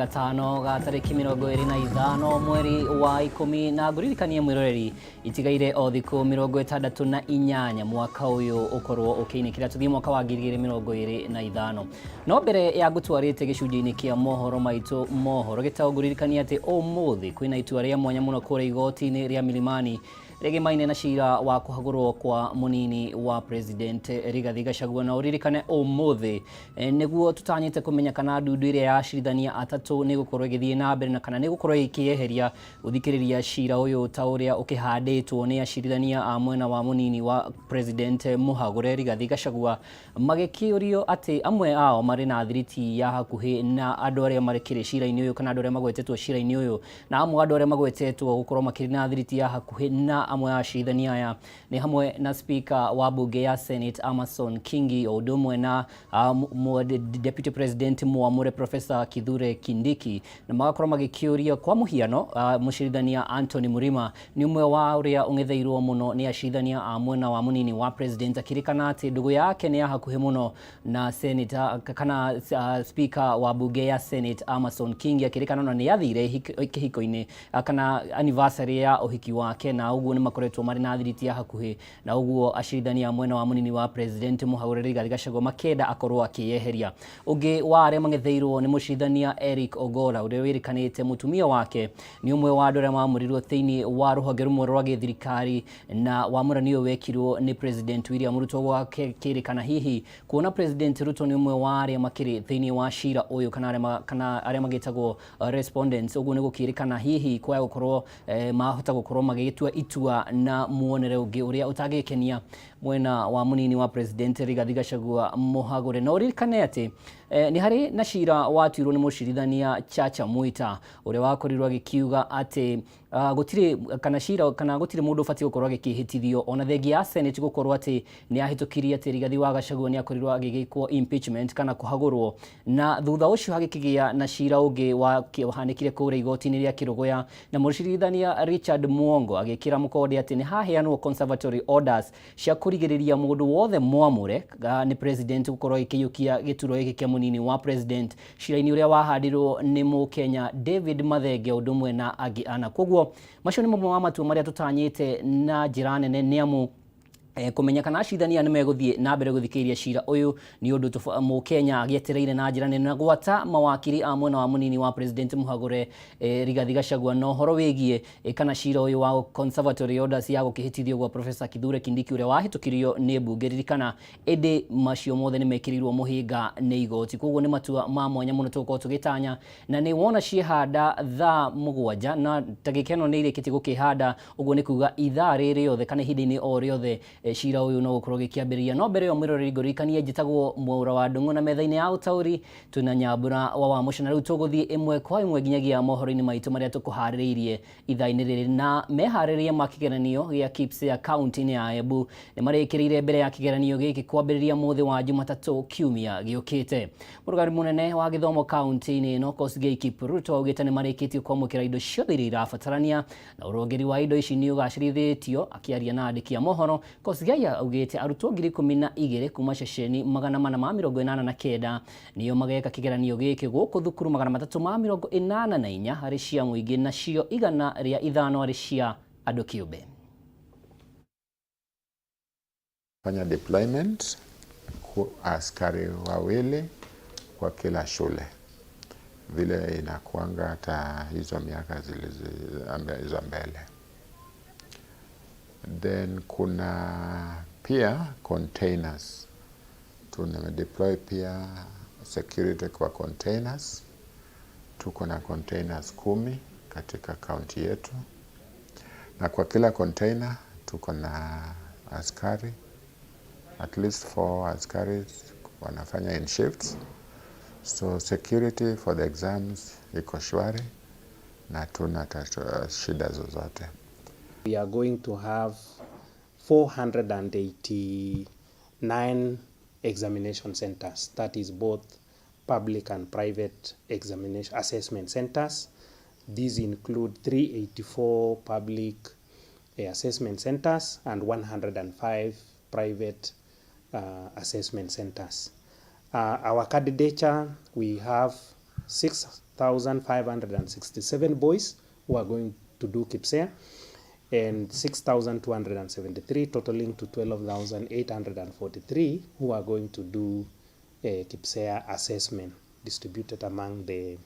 Gatano ga tarĩki 25 mweri wa 10, na ngũririkanie mwĩroreri itigaire o thikũ 68 mwaka ũyũ ũkorwo ũkĩinĩkĩra tũthiĩ mwaka wa 2025. No mbere ya ngũtwarĩte gĩcunjĩ-inĩ kĩa mohoro maitũ mohoro gĩtaũ, ngũririkanie atĩ ũmũthĩ kwĩna itua rĩa mwanya mũno kũrĩa igoti-inĩ rĩa Milimani rĩgĩmaine na cira wa kũhagũrwo kwa mũnini wa President Rigathi Gachagua. Na ũririkane ũmũthĩ nĩguo tũtanyĩte kũmenya kana ndundu ĩrĩa ya acirithania atatũ nĩ gũkorwo ĩgĩthiĩ na mbere na kana nĩ gũkorwo ĩkĩeheria gũthikĩrĩria cira ũyũ ta ũrĩa ũkĩhandĩtwo nĩ acirithania a mwena wa mũnini wa President mũhagũre Rigathi Gachagua, magĩkĩũrio atĩ amwe ao marĩ na thiriti ya hakuhĩ na andũ arĩa marĩkĩrĩ cira-inĩ ũyũ kana andũ arĩa magwetetwo cira-inĩ ũyũ, na amwe andũ arĩa magwetetwo gũkorwo makĩrĩ na thiriti ya hakuhĩ na amwe a acirithania aya nĩ hamwe na Speaker wa bunge ya Senate Amason Kingi, o ũndũ ũmwe na Deputy President mwamũre Professor Kithure Kindiki, na magakorwo magĩkĩũria kwa mũhiano mũcirithania Anthony Murima nĩ ũmwe wa ũrĩa ũng'etheirwo mũno nĩ acirithania a mwena wa mũnini wa President, akĩrĩkana atĩ ndũgũ yake nĩ ya hakuhĩ mũno na Senator kana Speaker wa bunge ya Senate Amason Kingi, akĩrĩkana ona nĩ athire kĩhiko-inĩ kana anniversary ya ũhiki wake, na ũguo nĩ makoretwo marĩ na thiriti ya hakuhĩ, na ũguo acirithania a mwena wa mũnini wa President mũhagũre Rigathi Gachagua makĩenda akorwo akĩyeheria. Ũngĩ wa arĩa mang'etheirwo nĩ mũcirithania Eric Ogola, ũrĩa wĩrĩkanĩte mũtumia wake nĩ ũmwe wa andũ arĩa mamũrirwo thĩinĩ wa rũhonge rũmwe rwa gĩthirikari, na wamũrani ũyũ wekirwo nĩ President William Ruto, gwakĩrĩkana hihi kuona President Ruto nĩ ũmwe wa arĩa makĩrĩ thĩinĩ wa cira ũyũ kana arĩa magĩtagwo respondents, ũguo nĩ gũkĩrĩkana hihi kwaya gũkorwo mahota gũkorwo magĩtua itua na muonere ũngĩ ũrĩa ũtangĩkenia mwena wa mũnini wa President Rigathi Gachagua mũhagũre. Na ũririkane atĩ nĩ harĩ na cira watuirwo nĩ mũcirithania Chacha Mwita, ũrĩa wakorirwo agĩkiuga atĩ gũtirĩ kana cira kana gũtirĩ mũndũ ũbatiĩ gũkorwo agĩkĩhĩtithio, ona thengia ya Senate gũkorwo atĩ nĩ yahĩtũkirie atĩ Rigathi wa Gachagua nĩ akorirwo agĩgĩkwo impeachment kana kũhagũrwo. Na thutha ũcio hagĩkĩgĩa na cira ũngĩ wahanĩkire kũrĩa igoti-inĩ rĩa Kĩrũgũya, na mũcirithania Richard Mwongo agĩkĩra mũkonde atĩ nĩ haheanwo conservatory orders cia kũrigĩrĩria mũndũ wothe mwamũre nĩ President gũkorwo agĩkĩiyũkia gĩturwa gĩkĩ kĩa mũnini wa President cira-inĩ ũrĩa wahandirwo nĩ Mũkenya David Mathenge ũndũ ũmwe na angĩ ana. Koguo macio nĩ mamwe wa matua marĩa tũtanyĩte na njĩra nene, nĩ amu kũmenya kana acirithania nĩ megũthiĩ na mbere gũthikĩrĩria cira ũyũ nĩ ũndũ Mũkenya agĩetereire na njĩra nene, na gwata mawakiri a mwena wa mũnini wa President mũhagũre Rigathi Gachagua na ũhoro wĩgiĩ kana cira ũyũ wa conservatory orders ya gũkĩhĩtithio gwa Professor Kithure Kindiki ũrĩa wahĩtũkirio nĩ mbunge, ririkana ĩndĩ macio mothe nĩ mekĩrĩirwo mũhĩnga nĩ igoti. Koguo nĩ matua ma mwanya mũno tũgũkorwo tũgĩtanya, na nĩ wona ciehanda thaa 7 na ndagĩka ĩno nĩ irĩkĩtie gũkĩhanda, ũguo nĩ kuga ithaa rĩrĩ rĩothe kana ihinda-inĩ o rĩothe cira ũyũ no gũkorwo gĩkĩambĩrĩria. No mbere ĩyo mwĩroreri, ngũririkanie njĩtagwo Mwaura wa Ndung'u, na metha-inĩ ya ũtaũri twĩna Nyambura wa Wamũca, na rĩu tũgũthiĩ ĩmwe kwa ĩmwe nginyagia mohoro-inĩ maitũ marĩa tũkũharĩrĩirie ithaa-inĩ rĩrĩ. Na meharĩrĩria ma kĩgeranio gĩa KPSEA kaunti-inĩ ya Embu nĩ marĩkĩrĩire mbere ya kĩgeranio gĩkĩ kwambĩrĩria mũthĩ wa Jumatatũ kiumia gĩũkĩte. Mũrũgamĩrĩri mũnene wa gĩthomo kaunti-inĩ ĩno Kosgei Kipruto augĩte nĩ marĩkĩtie kwamũkĩra indo ciothe iria irabatarania na ũrũngĩri wa indo ici nĩ ũgacĩrithĩtio. Akĩaria na andĩki a mohoro, Kosgei augĩte arutwo 12,000 kuma ceceni 489 nĩo mageka kĩgeranio gĩkĩ gũkũ thukuru 384 harĩ cia mũingĩ nacio 105 harĩ cia andũ kĩũmbe. Fanya deployment askari wawili kwa kila shule vile inakuanga hata hizo miaka za mbele. Then kuna pia containers, tuna deploy pia security kwa containers. Tuko na containers 10 katika kaunti yetu, na kwa kila container tuko na askari at least 4 askari wanafanya in shifts. So security for the exams iko shwari na tuna shida zozote. We are going to have 489 examination centers, that is both public and private examination assessment centers. These include 384 public assessment centers and 105 private assessment centers. Our candidature, we have 6,567 boys who are going to do KPSEA and 6,273, totaling to 12,843 who are going to do a KPSEA assessment, distributed among the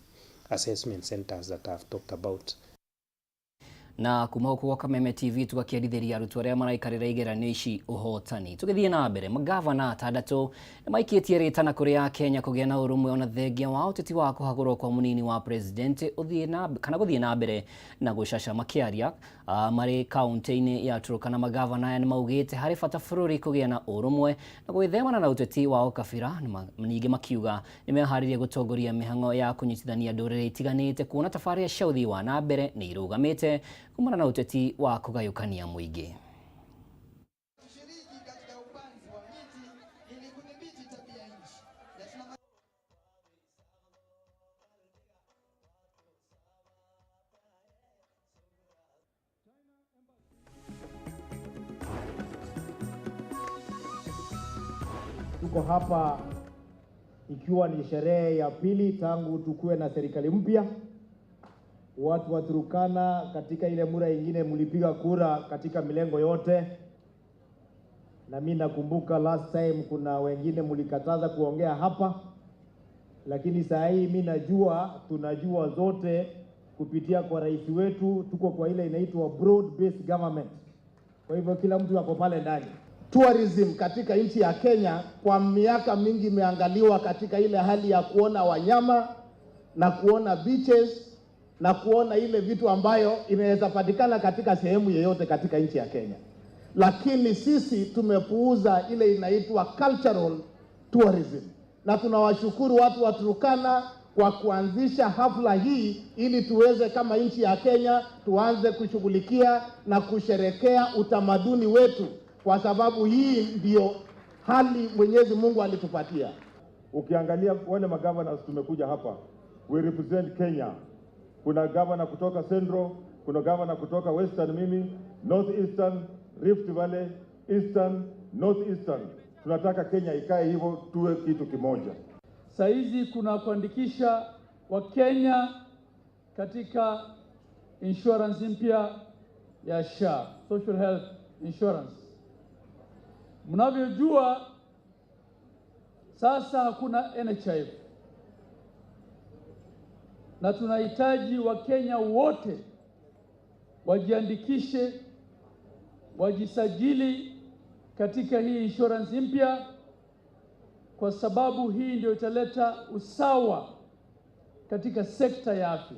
assessment centers that I've talked about. Na kuma gũkũ gwa Kameme TV tũgakĩendithĩria arutwo arĩa maraikarĩra igeranio ici ũhotani. Tũgĩthiĩ na mbere, magavana atandatũ nĩmaikĩtie rĩtana kũrĩ Akenya kũgĩa na ũrũmwe ona thengia wa ũteti wa kũhagũrwo kwa mũnini wa president ũthiĩ na kana gũthiĩ na mbere na gũcaca. Makĩaria marĩ kaunti-inĩ ya Turkana, magavana aya nĩmaugĩte harĩ bata bũrũri kũgĩa na ũrũmwe na gwĩthemana na ũteti wa ũkabira. Ningĩ makiuga nĩmeharĩirie gũtongoria mĩhang'o ya kũnyitithania ndũrĩrĩ itiganĩte kuona tabarĩra cia ũthii wa na mbere nĩ irũgamĩte kumana na ũteti wa kũgayũkania mũingĩ. Tuko hapa ikiwa ni sherehe ya pili tangu tukuwe na serikali mpya. Watu wa Turkana katika ile mura ingine mlipiga kura katika milengo yote, na mimi nakumbuka last time kuna wengine mlikataza kuongea hapa, lakini saa hii mimi najua tunajua zote kupitia kwa rais wetu, tuko kwa ile inaitwa broad based government. Kwa hivyo kila mtu ako pale ndani. Tourism katika nchi ya Kenya kwa miaka mingi imeangaliwa katika ile hali ya kuona wanyama na kuona beaches na kuona ile vitu ambayo inaweza patikana katika sehemu yeyote katika nchi ya Kenya, lakini sisi tumepuuza ile inaitwa cultural tourism, na tunawashukuru watu wa Turkana kwa kuanzisha hafla hii ili tuweze kama nchi ya Kenya tuanze kushughulikia na kusherekea utamaduni wetu, kwa sababu hii ndio hali Mwenyezi Mungu alitupatia. Ukiangalia wale magavana tumekuja hapa, we represent Kenya. Kuna gavana kutoka Central, kuna gavana kutoka Western, mimi North Eastern, Rift Valley, Eastern, North Eastern. Tunataka Kenya ikae hivyo, tuwe kitu kimoja. Saizi kuna kuandikisha Wakenya katika insurance mpya ya SHA, Social Health Insurance. Mnavyojua sasa hakuna NHIF na tunahitaji Wakenya wote wajiandikishe, wajisajili katika hii insurance mpya, kwa sababu hii ndio italeta usawa katika sekta ya afya.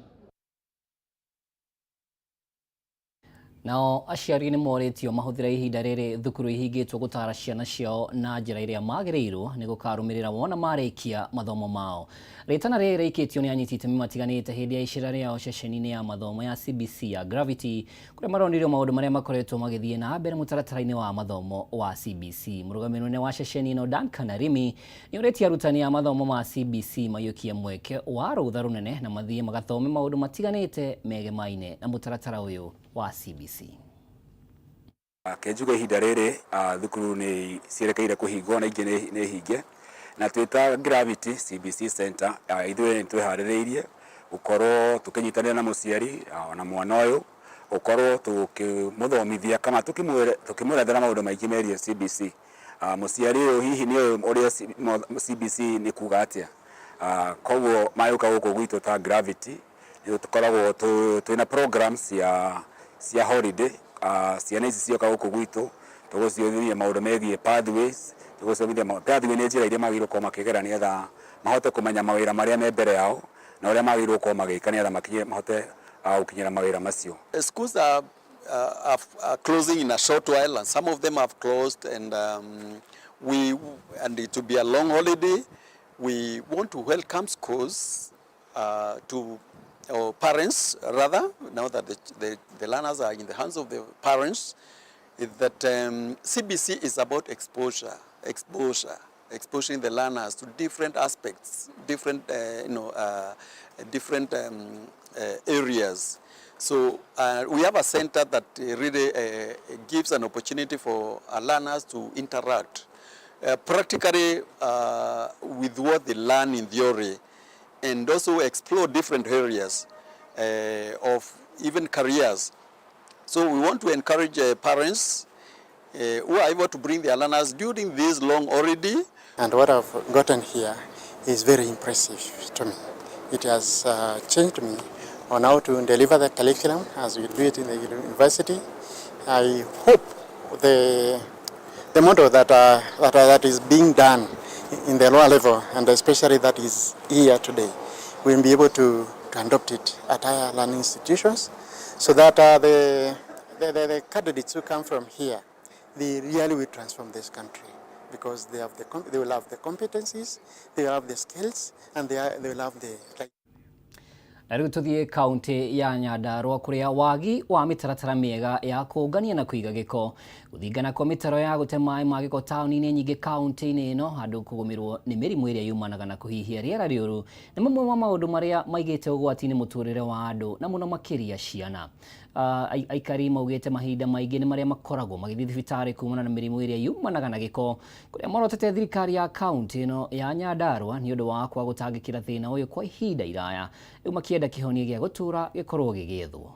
Nao aciari nĩ morĩtio mahũthĩre ihinda rĩrĩ thukuru ihingĩtwo gũtara ciana ciao na njĩra ĩrĩa magĩrĩirwo nĩ gũkarũmĩrĩra wona marĩkia mathomo mao. Rĩtana rĩrĩ rĩikĩtio nĩ anyiti itemi matiganĩte hĩndĩ ya icera rĩao ceceni-inĩ ya mathomo ya CBC ya Gravity, kũrĩa maronirio maũndũ marĩa makoretwo magĩthiĩ na mbere mũtaratara-inĩ wa mathomo wa CBC. Mũrũgamĩrĩri mũnene wa ceceni ĩno Duncan Arimi nĩ orĩtie arutani a mathomo ma CBC maiyũkie mweke wa rũtha rũnene na mathiĩ magathome maũndũ matiganĩte megemaine na mũtaratara ũyũ wa CBC. Kenjuga ihinda rĩrĩ thukuru nĩ cierekeire kũhingwo na ingĩ nĩ hinge, na twĩ ta Gravity CBC Center ithuĩ nĩ twĩharĩrĩirie gũkorwo tũkĩnyitanĩra na mũciari ona mwana ũyũ, gũkorwo tũkĩmũthomithia kana tũkĩmwerethera maũndũ maingĩ megiĩ CBC. Mũciari ũyũ hihi nĩ ũrĩa CBC nĩ kuga atĩa, koguo magĩũka gũkũ gwitũ ta Gravity tũkoragwo twĩna programs cia holiday. Ciana ici cioka gũkũ gwitũ tũgũcithomithia maũndũ megiĩ pathways, tũgũcithomithia pathway nĩ njĩra iria magĩrĩirwo gũkorwo makĩgera nĩgetha mahote kũmenya mawĩra marĩa me mbere yao na ũrĩa magĩrĩirwo gũkorwo magĩka nĩgetha makinye mahote gũkinyĩra mawĩra macio. Schools are closing in a short while, and some of them have closed, and it will be a long holiday. We want to welcome schools to or parents rather, now that the learners are in the hands of the parents, is that CBC is about exposure, exposing the learners to different aspects, different, different areas. So we have a center that really gives an opportunity for our learners to interact practically with what they learn in theory. and also explore different areas of even careers. So we want to encourage parents who are able to bring their learners during this long holiday. And what I've gotten here is very impressive to me. It has changed me on how to deliver the curriculum as we do it in the university. I hope the model that is being done in the lower level, and especially that is here today, we'll be able to adopt it at higher learning institutions, so that the candidates who come from here, they really will transform this country, because they will have the competencies, they will have the skills, and they will have the right. Na rĩu tũthiĩ kaunti ya Nyandarua kũrĩa wagi wa mĩtaratara mĩega ya kũngania na kũiga gĩko gũthingana kwa mĩtaro ya gũte maĩ ma gĩko taũni-inĩ nyingĩ kaunti-inĩ ĩno andũ kũgũmĩrwo nĩ mĩrimũ ĩrĩa yumanaga na kũhihia rĩera rĩũru nĩ mamwe ma maũndũ marĩa maigĩte ũgwati-inĩ mũtũrĩre wa andũ na mũno makĩria ciana. Aikari maugĩte mahinda maingĩ nĩ marĩa makoragwo magĩthiĩ thibitarĩ kumana na mĩrimũ ĩrĩa yumanaga na gĩko kũrĩa morotete thirikari ya kaunti ĩno ya Nyandarua nĩ ũndũ wa kwaga gũtangĩkĩra thĩna ũyũ kwa ihinda iraya rĩu makĩenda kĩhonia gĩa gũtũra gĩkorwo gĩgĩethwo.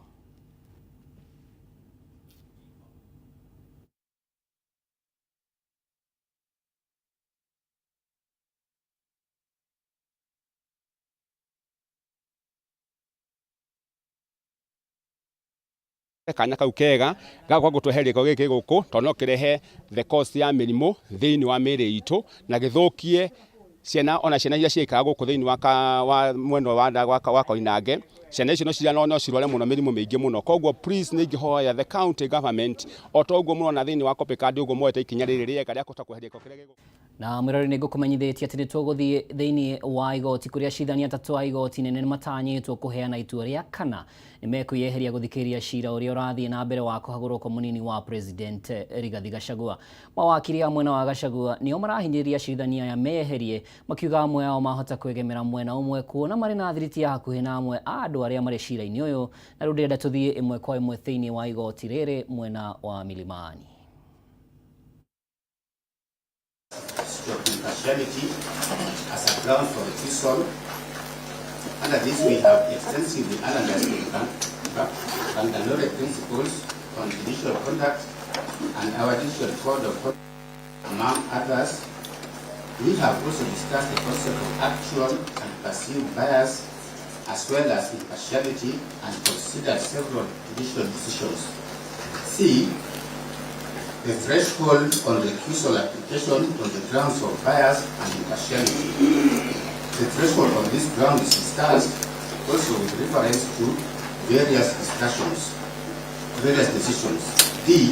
Kanya kau kega gakwa gutweheria gĩko gĩkĩ gũkũ tondũ no kĩrehe the cost ya mĩrimũ thĩinĩ wa mĩĩrĩ itũ na gĩthũkie ciana ona ciana iria ciikaraga gũkũ thĩinĩ wa mwena wa Koinange. Ciana icio no cirware mũno mĩrimũ mĩingĩ mũno. Koguo please nĩ ingĩhoya the county government o ta ũguo mũrona thĩinĩ wa Copycard ũguo moete ikinya rĩrĩ rĩega rĩa kũhota kweheria gĩko kĩrĩa gĩ gũkũ. Na mwĩrori nĩ ngũkũmenyithĩtie atĩ nĩ tũgũthiĩ thĩinĩ wa igoti kũrĩa acirithania atatũ a igoti nene matanyĩtwo kũheana itua rĩa kana nĩ mekwĩyeheria gũthikĩrĩria cira ũrĩa ũrathiĩ na mbere wa kũhagũrwo kwa mũnini wa President Rigathi Gachagua. Mawakiri a mwena wa Gachagua nĩo marahinyĩrĩria acirithania aya meyeherie makiuga amwe ao mahota kwegemera mwena ũmwe kuona marĩ na thiriti ya hakuhĩ na amwe a andũ arĩa marĩ cira-inĩ ũyũ. Na rĩu ndĩrenda tũthiĩ ĩmwe kwa ĩmwe thĩinĩ wa igoti rĩrĩ mwena wa Milimani. Impartiality as a ground for refusal. Under this, we have extensively analyzed the Bangalore principles on judicial conduct and our judicial code of conduct, among others. We have also discussed the concept of actual and perceived bias as well as impartiality and considered several judicial decisions. C, the threshold on recusal application on the grounds of bias and impartiality. The threshold on this ground is discussed also with reference to various discussions, various decisions. D,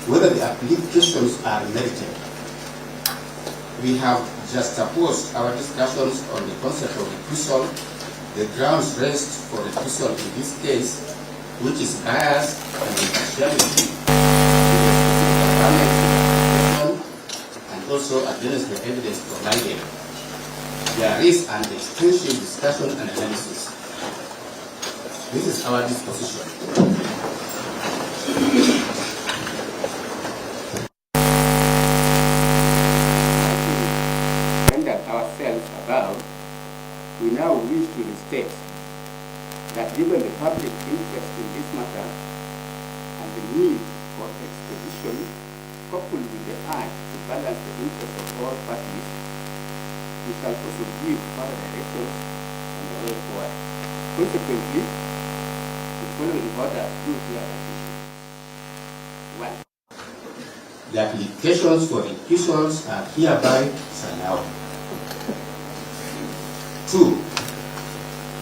whether the applications are merited. We have juxtaposed our discussions on the concept of recusal, the grounds raised for recusal in this case, which is bias and impartiality, and also against the evidence provided. There is an extensive discussion and analysis. This is our disposition. Rendered ourselves above, we now wish to restate that given the public interest in this matter and the need for expedition, coupled with the urge to balance the interests of all parties, we shall also give further directions on the way forward. Consequently, the following orders do hereby issue. 1. The applications for recusals are hereby disallowed. 2.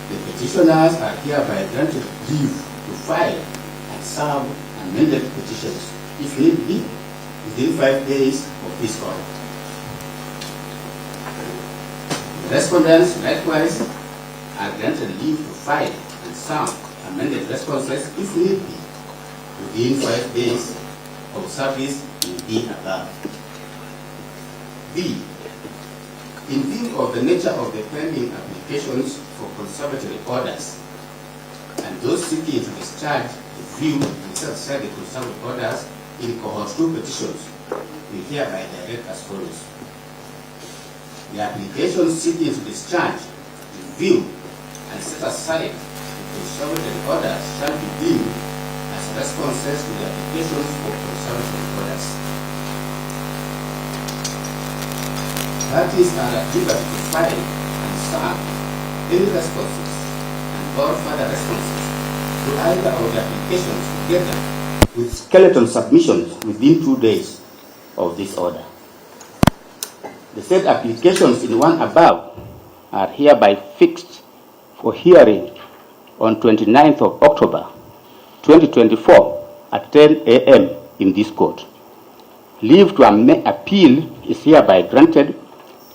The petitioners are hereby granted leave to file and serve amended petitions, if need be, within 5 days of this order. The respondents, likewise, are granted leave to file and serve amended responses, if need be, within 5 days of service in the above. B. In view of the nature of the pending applications for conservatory orders and those seeking to discharge, review, and set aside the conservatory orders in cohort 2 petitions, we hereby direct as follows. The applications seeking to discharge, review and set aside the conservatory orders shall be deemed as responses to the applications for conservatory orders. Parties are at liberty to file and serve any responses and all further responses to either of the applications together with skeleton submissions within 2 days of this order. The said applications in one above are hereby fixed for hearing on 29th of October 2024 at 10 a.m. in this court. Leave to appeal is hereby granted.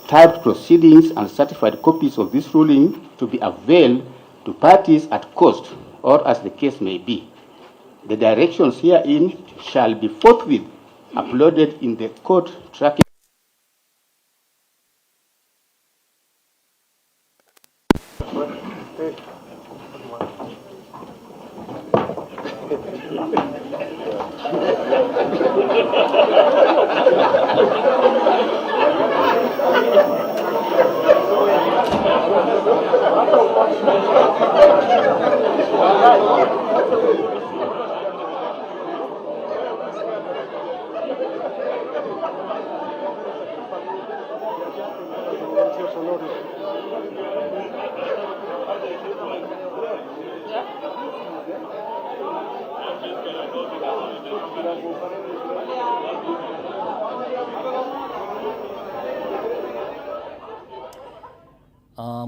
Typed proceedings and certified copies of this ruling to be availed to parties at cost or as the case may be. The directions herein shall be forthwith uploaded in the court tracking.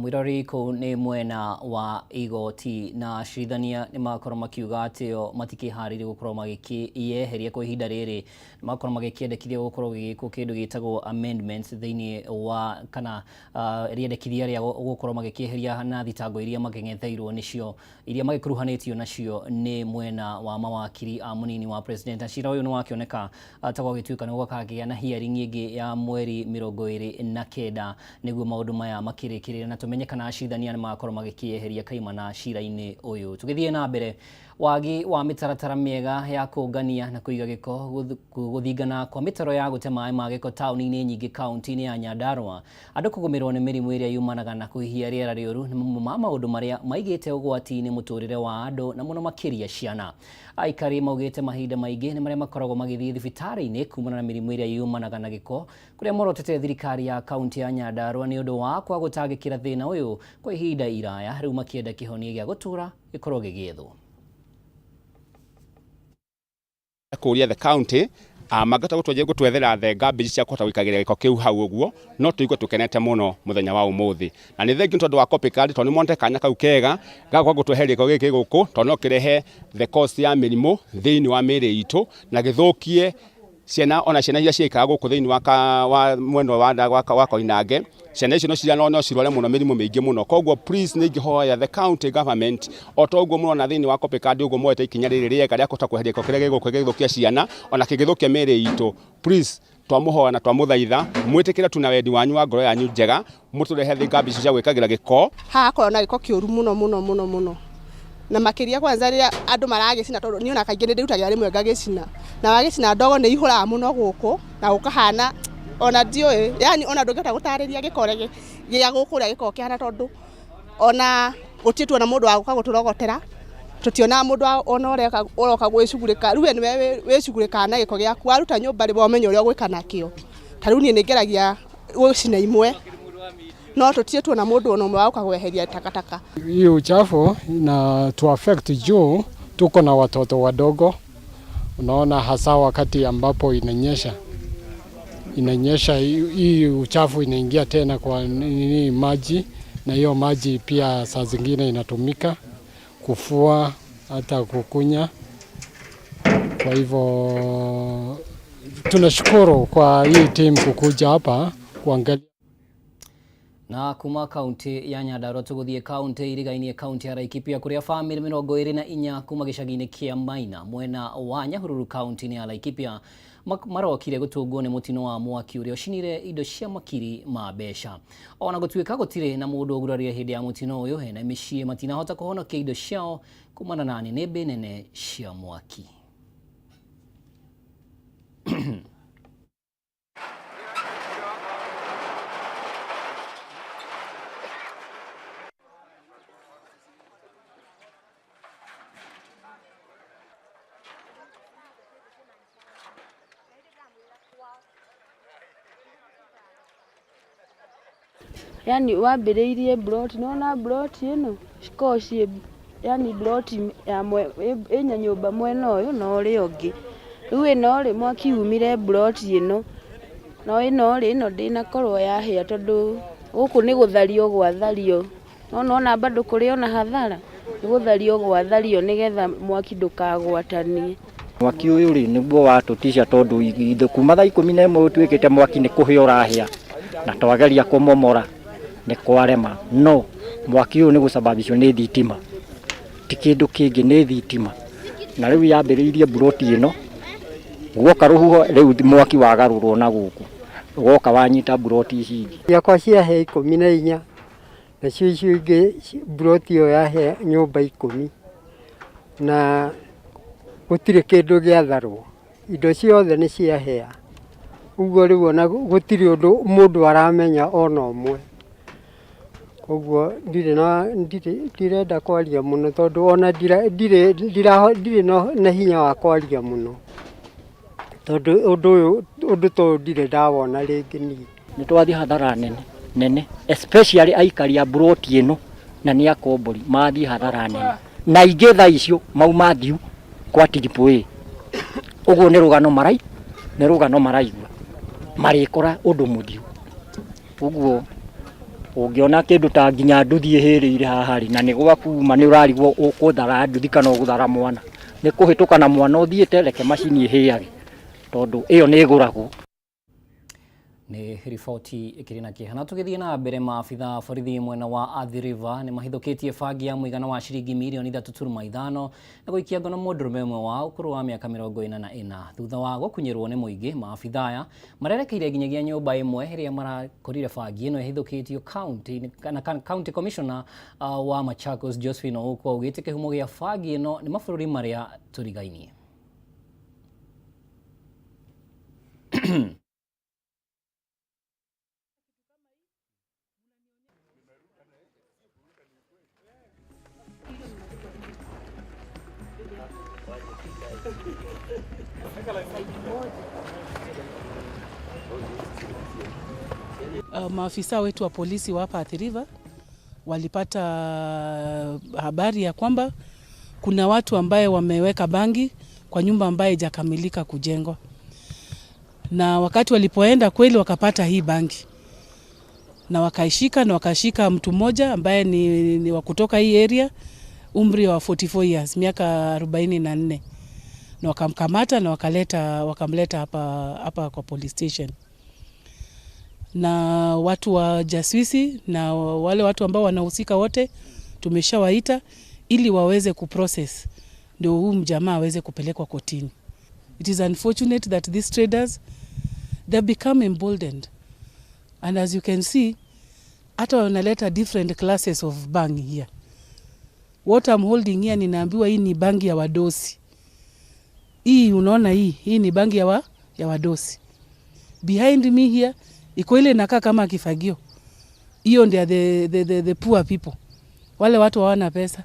Mwirori kũu nĩ mwena wa igoti na acirithania nĩ makorwo makiuga atĩ o matikĩharĩirie gũkorwo magĩkĩyeheria kwa ihinda rĩrĩ, makorwo magĩkĩendekithia gũkorwo gĩgĩkwo kĩndũ gĩtagwo amendments thĩinĩ wa kana rĩendekithia rĩa gũkorwo magĩkĩeheria na thitango iria makĩng'etheirwo nĩcio iria magĩkuruhanĩtio nacio nĩ mwena wa mawakiri a mũnini wa president. Na cira ũyũ nĩ wakĩoneka ta gwagĩtuĩka nĩ gwakagĩa na hearing ĩngĩ ya mweri 29 nĩguo maũndũ maya makĩrĩkĩrĩre na tũmenye kana acirithania nĩ magakorwo magĩkĩeheria kaimana cira-inĩ ũyũ. Tũgĩthiĩ na mbere, wagi wa mĩtaratara mĩega ya kũngania na kũiga gĩko gũthingana kwa mĩtaro ya gũte maĩ ma gĩko taũni-inĩ nyingĩ kaunti-inĩ ya Nyandarua, andũ kũgũmĩrwo nĩ mĩrimũ ĩrĩa yumanaga na kũhihia rĩera rĩũru nĩ mamwe ma maũndũ marĩa maigĩte ũgwati-inĩ mũtũrĩre wa andũ na mũno makĩria ciana. Aikari maugĩte mahinda maingĩ nĩ marĩa makoragwo magĩthiĩ thibitarĩ-inĩ kumana na mĩrimũ ĩrĩa yumanaga na gĩko, kũrĩa morotete thirikari ya kaunti ya Nyandarua nĩ ũndũ wa kwaga gũtangĩkĩra thĩna ũyũ kwa ihinda iraya, rĩu makĩenda kĩhonia gĩa gũtũra gĩkorwo gĩgĩethwo. Kũria the county mangĩhota gũtwethera the garbage cia kũhota gũikagĩra gĩko kĩu hau ũguo, no tũigue tũkenete mũno mũthenya wa ũmũthĩ. Na nĩ thengiũ tondũ wa copycat, tondũ nĩ monete kanya kau kega ga gũka gũtweheria gĩko gĩkĩ gũkũ, tondũ no kĩrehe the cost ya mĩrimũ thĩinĩ wa mĩĩrĩ itũ na gĩthũkie ciana ona ciana iria ciikaraga gũkũ thĩinĩ wa mwena wa Koinange. Ciana icio no cirware mũno mĩrimũ mĩingĩ mũno. Koguo please nĩ ingĩhoya the county government o ta ũguo mũrona thĩinĩ wa copycat ũguo moete ikinya rĩrĩ rĩega rĩa kũhota kweheria gĩko kĩrĩa gĩgũkũ gĩgĩthũkia ciana ona kĩngĩthũkia mĩĩrĩ itũ, please twamũhoya na twamũthaitha mwĩtĩkĩre tu na wendi wanyu wa ngoro yanyu njega mũtũrehe thĩ garbage cia gwĩkagĩra gĩko. Haha korwo na gĩko kĩũru mũno mũno mũno mũno, na makĩria kwanza rĩrĩa andũ maragĩcina, tondũ niĩ ona kaingĩ nĩ ndĩrutagĩra rĩmwe ngagĩcina, na wagĩcina ndogo nĩ ihũraga mũno gũkũ na gũkahana ona ndiũĩ, yani ona ndũngĩhota gũtarĩria gĩko ũrĩa gĩa gũkũ ũrĩa gĩkoragwo kĩhana, tondũ ona gũtirĩ tuona mũndũ wa gũka gũtũrogotera, tũtionaga mũndũ ona ũrĩa ũroka gwĩcugurĩka. Rĩu we nĩwe wĩcugurĩkaga na gĩko gĩaku, waruta nyũmba rĩ ũmenye ũrĩa ũgwĩka nakĩo. Ta rĩu niĩ nĩ ngeragia gũcina imwe, no tũtirĩ tuona mũndũ ona ũmwe wa gũka kweheria takataka. Hii uchafu na tu affect juu tuko na watoto wadogo, unaona, hasa wakati ambapo inanyesha hii uchafu inaingia tena kwa nini maji, na hiyo maji pia saa zingine inatumika kufua hata kukunya. Kwa hivyo tunashukuru kwa hii team kukuja hapa kuangalia. Na kuma kaunti ya Nyandarua tũgũthiĩ kaunti irigainie kaunti ya Laikipia kũrĩa bamĩrĩ 24 kuma gĩcagi-inĩ kĩa Maina mwena wa Nyahururu kaunti-inĩ ya Laikipia marokire gũtũngwo nĩ mũtino wa mwaki ũrĩa ũcinire indo cia makiri ma mbeca. Ona gũtuĩka gũtirĩ na mũndũ ũgurarire hĩndĩ ya mũtino ũyũ, ene mĩciĩ matinahota kũhonokia indo ciao kumana na nĩnĩmbĩ nene cia mwaki. Yani wambĩrĩirie mburoti, nĩwona mburoti ĩno cikoragwo ciĩ yani mburoti ya ĩna nyũmba mwena ũyũ na ũrĩa ũngĩ. Rĩu ĩno rĩ, mwaki umire mburoti ĩno, no ĩno rĩ, ĩno ndĩnakorwo yahĩa tondũ gũkũ nĩ gũthario gwathario. No nĩwona bado kũrĩ ona hathara, nĩ gũthario gwathario nĩgetha mwaki ndũkagwatanie. Mwaki ũyũ rĩ nĩguo watũtisha tondũ kuma thaa 11 ũtuĩkĩte mwaki nĩ kũhĩa ũrahĩa na twageria kũmomora nĩ kwarema, no mwaki ũyũ nĩ gũcababishwo nĩ thitima, ti kĩndũ kĩngĩ, nĩ thitima. Na rĩu yambĩrĩirie mburoti ĩno, guoka rũhuho rĩu mwaki wagarũrwo na gũkũ woka wanyita mburoti ici ingĩ. Ciakwa ciahĩa 14, nacio icio ingĩ mburoti ĩyo yahĩa nyũmba 10, na gũtirĩ kĩndũ gĩatharwo, indo ciothe nĩ ciahĩa. Ũguo rĩu ona gũtirĩ ũndũ mũndũ aramenya ona ũmwe. Koguo ndirenda kwaria mũno tondũ ona ndirĩ na hinya wa kwaria mũno, tondũ ũndũ ta ũyũ ndirĩ ndawona rĩngĩ niĩ. Nĩ twathiĩ hathara nene nene, especially aikari a mburoti ĩno na nĩ akombori mathiĩ hathara nene, na ingĩ thaa icio mauma thiu kwa Triple A. Ũguo nĩ rũgano maraigua marĩkora ũndũ mũthiu. Ũguo ũngĩona kĩndũ ta nginya nduthi ĩhĩrĩire haha rĩ, na nĩ gwakuma nĩ ũrarigwo ũkũthara nduthi kana ũgũthara mwana, nĩ kũhĩtũka na mwana ũthiĩte, reke macini ĩhĩage tondũ ĩyo nĩ ĩgũragwo. Nĩ riboti ĩkĩrĩ na kĩeha. Na tũgĩthiĩ na mbere, maabitha borithi mwena wa Athi River nĩ mahithũkĩtie bangi ya mũigana wa ciringi mirioni 3.5 na gũikia ngono mũndũrũme ũmwe wa ũkũrũ wa mĩaka 44. Thutha wa gũkunyĩrwo nĩ mũingĩ, maabitha aya marerekeire nginyagia nyũmba ĩmwe ĩrĩa marakorire bangi ĩno ĩhithũkĩtio county na county commissioner wa Machakos Josephine Ouko augĩte kĩhumo gĩa bangi ĩno nĩ mabũrũri marĩa tũrigainie. Maafisa wetu wa polisi wa hapa Athi River walipata habari ya kwamba kuna watu ambaye wameweka bangi kwa nyumba ambaye haijakamilika kujengwa. Na wakati walipoenda kweli wakapata hii bangi. Na wakaishika, na wakashika mtu mmoja ambaye ni wa kutoka hii area, umri wa 44 years, miaka 44. Na wakamkamata na wakamleta hapa kwa police station. Na watu wa jasusi na wale watu ambao wanahusika wote tumeshawaita ili waweze kuprocess ndio huu mjamaa aweze kupelekwa kotini. It is unfortunate that these traders, they become emboldened. And as you can see, hata wanaleta different classes of bangi here. What I'm holding here, ninaambiwa hii ni bangi ya wadosi. Hii unaona hii ni bangi ya wadosi. Behind me here, iko ile inakaa kama kifagio. Hiyo ndio the poor people. Wale watu hawana pesa.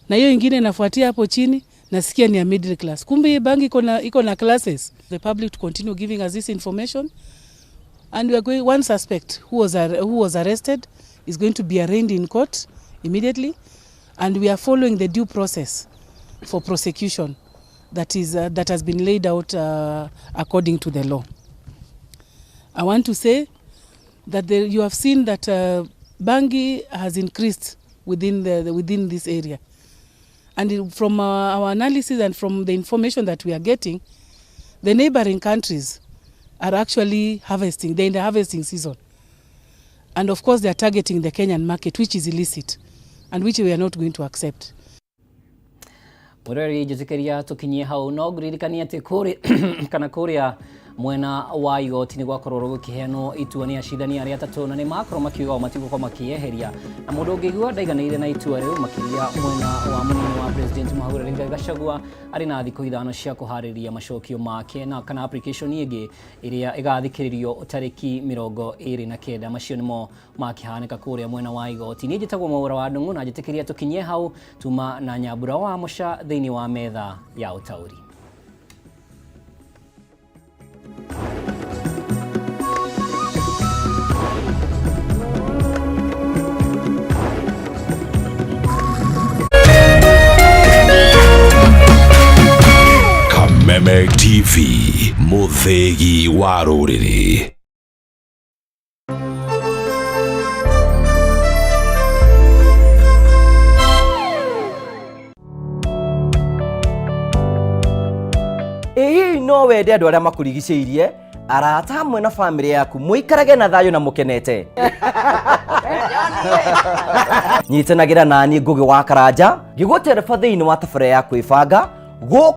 Na hiyo ingine inafuatia hapo chini, nasikia ni ya middle class. Kumbe hii bangi iko na classes. The public to continue giving us this information. And we are going, one suspect who was arrested is going to be arraigned in court immediately, and we are following the due process for prosecution that has been laid out according to the law. I want to say that you have seen that bangi has increased within this area, and from our analysis and from the information that we are getting, the neighboring countries are actually harvesting. They're in the harvesting season. And of course, they are targeting the Kenyan market, which is illicit and which we are not going to accept. Mũrori njĩtĩkĩria tũkinyie hau, no ngũririkanie atĩ kana kũrĩa mwena wa igoti nĩ gwakorwo gũkĩheanwo itua nĩ acindani arĩa atatũ, na nĩ makorwo makiuga o matigũkorwo makĩeheria, na mũndũ ũngĩigua ndaiganĩire na itua rĩu, makĩria mwena wa mũnini wa president Mũhagũre Rigathi Gachagua, arĩ na thikũ 5 cia kũharĩrĩria macokio make na kana application ĩngĩ ĩrĩa ĩgathikĩrĩrio tarĩki 29. Macio nĩmo makĩhanĩka kũrĩa mwena wa igoti. Niĩ njĩtagwo Mwaũra wa Ndung'u, na njĩtĩkĩria tũkinyie hau tuma na Nyambura wa Mũca thĩinĩ wa metha ya ũtaũri. Kameme TV, mũthĩgi wa rũrĩrĩ. Ĩ hihi no wende andũ arĩa makũrigicĩirie, arata hamwe na bamĩrĩ yaku mũikarage na thayũ na mũkenete? Nyitanagĩra naniĩ Ngũgĩ wa Karanja ngĩgũtereba thĩinĩ wa tabarĩra ya kwĩbanga gũkũ.